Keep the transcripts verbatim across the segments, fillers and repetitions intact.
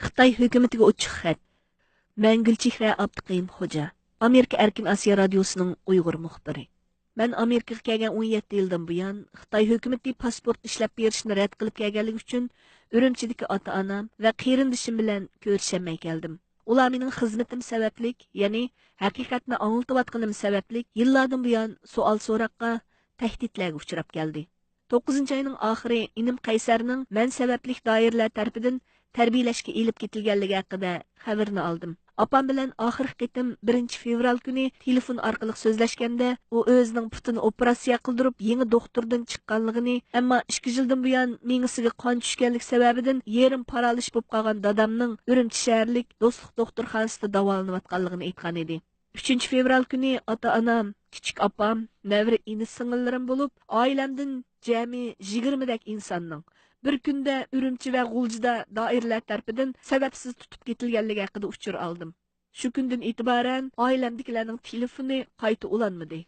خىتاي ھۆكۈمىتىگە ئوچۇق خەت. مەن گۈلچېھرە ئابدۇقېيۇم خوجا، ئامېرىكا ئەركىن ئاسىيا رادىيوسىنىڭ ئۇيغۇر مۇخبىرى. مەن ئامېرىكىغا كەلگەن ئون يەتتە يىلدىن بۇيان، خىتاي ھۆكۈمىتى پاسپورت ئىشلەپ بېرىشنى رەت قىلىپ كەلگەنلىكى ئۈچۈن، ئۈرۈمچىدىكى ئاتا-ئانام ۋە قېرىندىشىم بىلەن كۆرۈشەلمەي كەلدىم. ئۇلار مېنىڭ خىزمىتىم سەۋەبلىك، يەنى ھەقىقەتنى ئاڭلىتىۋاتقىنىم سەۋەبلىك، يىللاردىن بۇيان سوئال-سوراققا، تەھدىتلەرگە ئۇچراپ كەلدى. توققۇزىنچى ئاينىڭ ئاخىرى ئىنىم قەيسەرنىڭ مەن سەۋەبلىك دائىرىلەر تەرىپىدىن تەربىيەلەشكە ئېلىپ كېتىلگەنلىكى ھەققىدە خەۋىرىنى ئالدىم. ئاپام بىلەن ئاخىرقى قېتىم بىرىنچى فېۋرال كۈنى تېلېفون ئارقىلىق سۆزلەشكەندە، ئۇ ئۆزىنىڭ پۇتىنى ئوپېراتسىيە قىلدۇرۇپ، يېڭى دوختۇردىن چىققانلىقىنى، ئەمما ئىككى يىلدىن بۇيان مېڭىسىگە قان چۈشكەنلىك سەۋەبىدىن يېرىم پارالىش بولۇپ قالغان دادامنىڭ ئۈرۈمچى شەھەرلىك دوستلۇق دوختۇرخانىسىدا داۋالىنىۋاتقانلىقىنى ئېيتقان ئىدى. ئۈچىنچى فېۋرال كۈنى ئاتا-ئانام، كىچىك ئاپام، نەۋرە ئىنى-سىڭىللىرىم بولۇپ، ئائىلەمدىن جەمئىي يىگىرمىدەك ئىنساننىڭ بىر كۈندە ئۈرۈمچى ۋە غۇلجىدا دائىرىلەر تەرىپىدىن سەۋەبسىز تۇتۇپ كېتىلگەنلىكى ھەققىدە ئۇچۇر ئالدىم. شۇ كۈندىن ئېتىبارەن ئائىلەمدىكىلەرنىڭ تېلېفونى قايتا ئۇلانمىدى.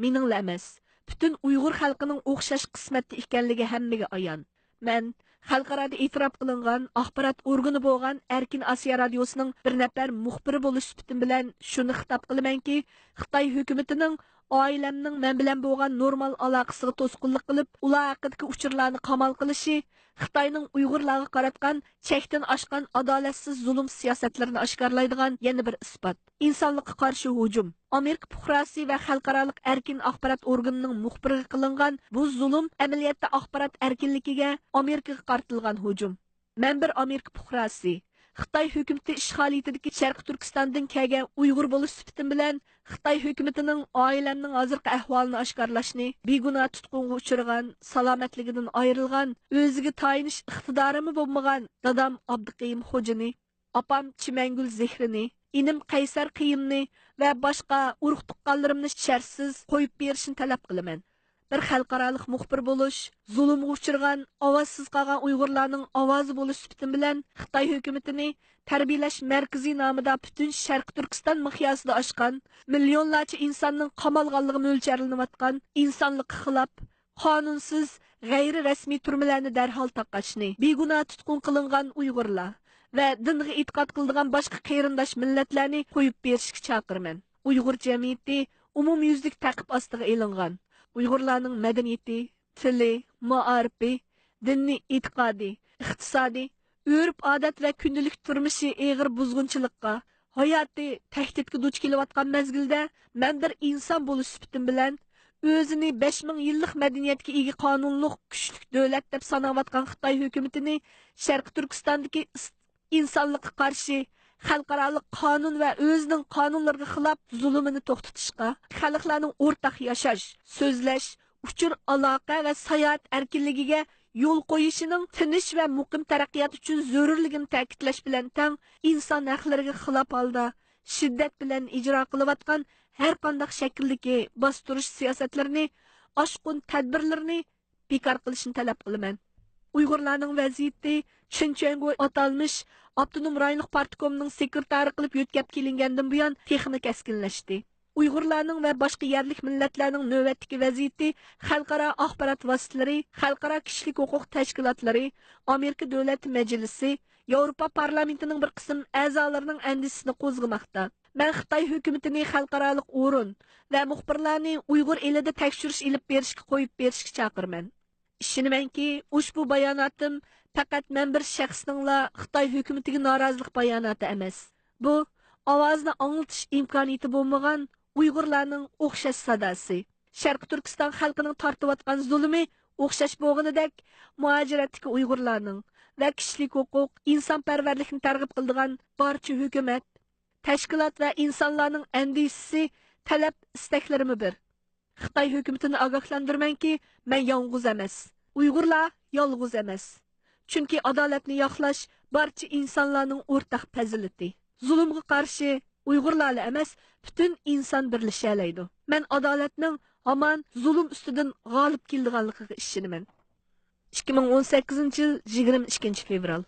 مېنىڭلا ئەمەس، پۈتۈن ئۇيغۇر خەلقىنىڭ ئوخشاش قىسمەتتە ئىكەنلىكى ھەممىگە ئايان. مەن خەلقئارادا ئېتىراپ قىلىنغان ئاخبارات ئورگىنى بولغان ئەركىن ئاسىيا رادىيوسىنىڭ بىر نەپەر مۇخبىرى بولۇش سۈپىتىم بىلەن شۇنى خىتاب قىلىمەنكى، خىتاي ھۆكۈمىتىنىڭ ئائىلەمنىڭ مەن بىلەن بولغان نورمال ئالاقىسىغا توسقۇنلۇق قىلىپ، ئۇلار ھەققىدىكى ئۇچۇرلارنى قامال قىلىشى خىتاينىڭ ئۇيغۇرلارغا قاراتقان چەكتىن ئاشقان ئادالەتسىز زۇلۇم سىياسەتلىرىنى ئاشكارىلايدىغان يەنە بىر ئىسپات. ئىنسانلىققا قارشى ھۇجۇم. ئامېرىكا پۇقراسى ۋە خەلقئارالىق ئەركىن ئاخبارات ئورگىنىنىڭ مۇخبىرىگە قىلىنغان بۇ زۇلۇم ئەمەلىيەتتە ئاخبارات ئەركىنلىكىگە، ئامېرىكىغا قارىتىلغان ھۇجۇم. مەن بىر ئامېرىكا پۇقراسى، خىتاي ھۆكۈمىتى ئىشغالىيىتىدىكى شەرقىي تۈركىستاندىن كەلگەن ئۇيغۇر بولۇش سۈپىتىم بىلەن، خىتاي ھۆكۈمىتىنىڭ ئائىلەمنىڭ ھازىرقى ئەھۋالىنى ئاشكارىلاشنى، بىگۇناھ تۇتقۇنغا ئۇچرىغان، سالامەتلىكىدىن ئايرىلغان، ئۆزىگە تايىنىش ئىقتىدارىمۇ بولمىغان دادام ئابدۇقېيۇم خوجىنى، ئاپام چىمەنگۈل زېھرىنى، ئىنىم قەيسەر قېيۇمنى ۋە باشقا ئۇرۇق-تۇغقانلىرىمنى شەرتسىز قويۇپ بېرىشنى تەلەپ قىلىمەن. بىر خەلقئارالىق مۇخبىر بولۇش، زۇلۇمغا ئۇچرىغان، ئاۋازسىز قالغان ئۇيغۇرلارنىڭ ئاۋازى بولۇش سۈپىتىم بىلەن خىتاي ھۆكۈمىتىنى تەربىيەلەش مەركىزى نامىدا پۈتۈن شەرقىي تۈركىستان مىقياسىدا ئاشقان، مىليونلارچە ئىنساننىڭ قامالغانلىقى مۆلچەرلىنىۋاتقان، ئىنسانلىققا خىلاپ، قانۇنسىز، غەيرىي رەسمىي تۈرمىلەرنى دەرھال تاقاشنى، بىگۇناھ تۇتقۇن قىلىنغان ئۇيغۇرلار ۋە دىنغا ئېتىقاد قىلىدىغان باشقا قېرىنداش مىللەتلەرنى قويۇپ بېرىشكە چاقىرىمەن. ئۇيغۇر جەمئىيىتى ئومۇميۈزلۈك تەقىب ئاستىغا ئېلىنغان. ئۇيغۇرلارنىڭ مەدەنىيىتى، تىلى، مائارىپى، دىنىي ئېتىقادى، ئىقتىسادى، ئۆرپ-ئادەت ۋە كۈندىلىك تۇرمۇشى ئېغىر بۇزغۇنچىلىققا، ھاياتى تەھدىتكە دۇچ كېلىۋاتقان مەزگىلدە، مەن بىر ئىنسان بولۇش سۈپىتىم بىلەن، ئۆزىنى بەش مىڭ يىللىق مەدەنىيەتكە ئىگە قانۇنلۇق كۈچلۈك دۆلەت دەپ ساناۋاتقان خىتاي ھۆكۈمىتىنى شەرقىي تۈركىستاندىكى ئىس-، ئىنسانلىققا قارشى خەلقئارالىق قانۇن ۋە ئۆزىنىڭ قانۇنلىرىغا خىلاپ زۇلۇمىنى توختىتىشقا، خەلقلەرنىڭ ئورتاق ياشاش، سۆزلەش، ئۇچۇر ئالاقە ۋە ساياھەت ئەركىنلىكىگە يول قويۇشىنىڭ تىنچ ۋە مۇقىم تەرەققىيات ئۈچۈن زۆرۈرلۈكىنى تەكىتلەش بىلەن تەڭ، ئىنسان ھەقلىرىگە خىلاپ ھالدا شىددەت بىلەن ئىجرا قىلىۋاتقان ھەرقانداق شەكىلدىكى باستۇرۇش سىياسەتلىرىنى، ئاشقۇن تەدبىرلىرىنى بىكار قىلىشنى تەلەپ قىلىمەن. ئۇيغۇرلارنىڭ ۋەزىيىتى شىنچۈەنگۇ ئاتالمىش ئاپتونوم رايونلۇق پارتكومنىڭ سېكرېتارى قىلىپ يۆتكەپ كېلىنگەندىن بۇيان تېخىمۇ كەسكىنلەشتى. ئۇيغۇرلارنىڭ ۋە باشقا يەرلىك مىللەتلەرنىڭ نۆۋەتتىكى ۋەزىيىتى خەلقئارا ئاخبارات ۋاسىتىلىرى، خەلقئارا كىشىلىك ھوقۇق تەشكىلاتلىرى، ئامېرىكا دۆلەت مەجلىسى، ياۋروپا پارلامېنتىنىڭ بىر قىسىم ئەزالىرىنىڭ ئەندىشىسىنى قوزغىماقتا. مەن خىتاي ھۆكۈمىتىنى خەلقئارالىق ئورۇن ۋە مۇخبىرلارنى ئۇيغۇر ئېلىدە تەكشۈرۈش ئېلىپ بېرىشكە قويۇپ بېرىشكە چاقىرىمەن. ئىشىنىمەنكى، ئۇشبۇ باياناتىم پەقەت مەن بىر شەخسنىڭلا خىتاي ھۆكۈمىتىگە نارازىلىق باياناتى ئەمەس. بۇ، ئاۋازىنى ئاڭلىتىش ئىمكانىيىتى بولمىغان ئۇيغۇرلارنىڭ ئوخشاش ساداسى. شەرقىي تۈركىستان خەلقىنىڭ تارتىۋاتقان زۇلۇمى ئوخشاش بولغىنىدەك، مۇھاجىرەتتىكى ئۇيغۇرلارنىڭ ۋە كىشىلىك ھوقۇق، ئىنسانپەرۋەرلىكنى تەرغىب قىلىدىغان بارچە ھۆكۈمەت، تەشكىلات ۋە ئىنسانلارنىڭ ئەندىشىسى، تەلەپ، ئىستەكلىرىمۇ بىر. خىتاي ھۆكۈمىتىنى ئاگاھلاندۇرىمەنكى، مەن يالغۇز ئەمەس. ئۇيغۇرلار يالغۇز ئەمەس. چۈنكى ئادالەتنى ياقلاش بارچە ئىنسانلارنىڭ ئورتاق پەزىلىتى. زۇلۇمغا قارشى ئۇيغۇرلارلا ئەمەس، پۈتۈن ئىنسان بىرلىشەلەيدۇ. مەن ئادالەتنىڭ ھامان زۇلۇم ئۈستىدىن غالىب كېلىدىغانلىقىغا ئىشىنىمەن. ئىككى مىڭ ئون سەككىزىنچى يىل، يىگىرمە ئىككىنچى فېۋرال.